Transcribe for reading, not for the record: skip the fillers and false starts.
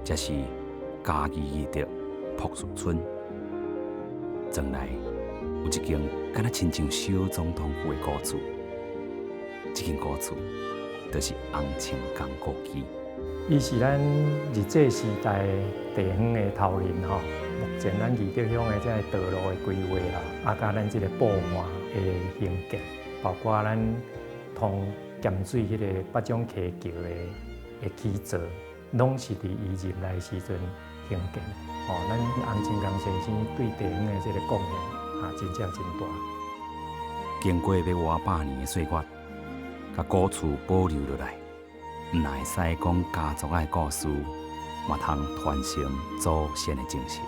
這是嘉義義德朴樹村。庄內有一間敢若親像小總統府的古厝，這間古厝就是洪清江故居。伊是咱日治時代地方的頭人吼。目前咱義德鄉的這个道路的規劃啦，啊，佮咱這个埔岸的興建，包括咱通鹹水彼個八掌溪橋的起造，攏是佇伊任內時陣興建。吼，咱洪清江先生對地方的這個貢獻啊，真正真大。經過欲倚百年的歲月，共古厝保留落來，毋但會使講家族仔的故事，嘛通傳承祖先的精神。